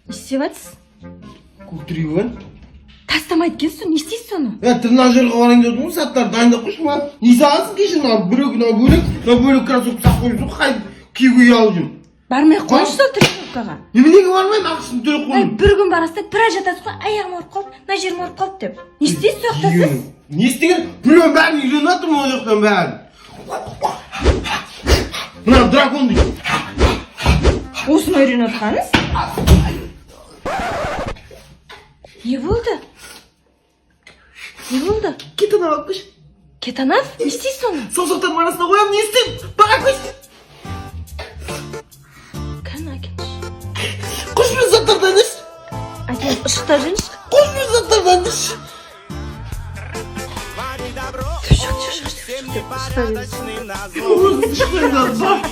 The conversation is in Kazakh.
Не істеп жатсыз? Көктірейін. Тастамайды екенсіз, не істейсіз соны? Е, тренажерға барайын деп отырмын ғой, заттарды дайындап қойшы маған. Не саласың кеше? Мына біреу, мынау бөлек, мынау бөлек кроссовка салып қойыпсың ғой, қай киюге ұялып жүрмін. Бармай ақ қойыңызшы сол тренировкаға. Неменеге бармаймын? Ақшасын төлеп Ай, қойдым. бір күн барасыз да, бір ай жатасыз ғой, аяғым ауырып қалды, мына жерім ауырып қалды деп. Не істейсіз сол жақта сіз? Не істеген? Біреудің бәрін үйреніп жатырмын ол жақтан бәрін. Мына дракон дейді. Осыны үйреніп жатқаныңыз? Не болды, не болды? Кетанов алып келші. Кетанов? Не істейсіз соны? Саусақтарымның арасына қоямын, не істеймін? Баға қойшы. Кәні, әкеліңізші. Қош, мен заттарды дайындашы. Әкеліңіз, ұшықтап жүріңізші. Қош, мен заттарды дайындашы. Шық, шық, шық, шық, шық, ұшықтап жүріңіз. Өзің шықпай.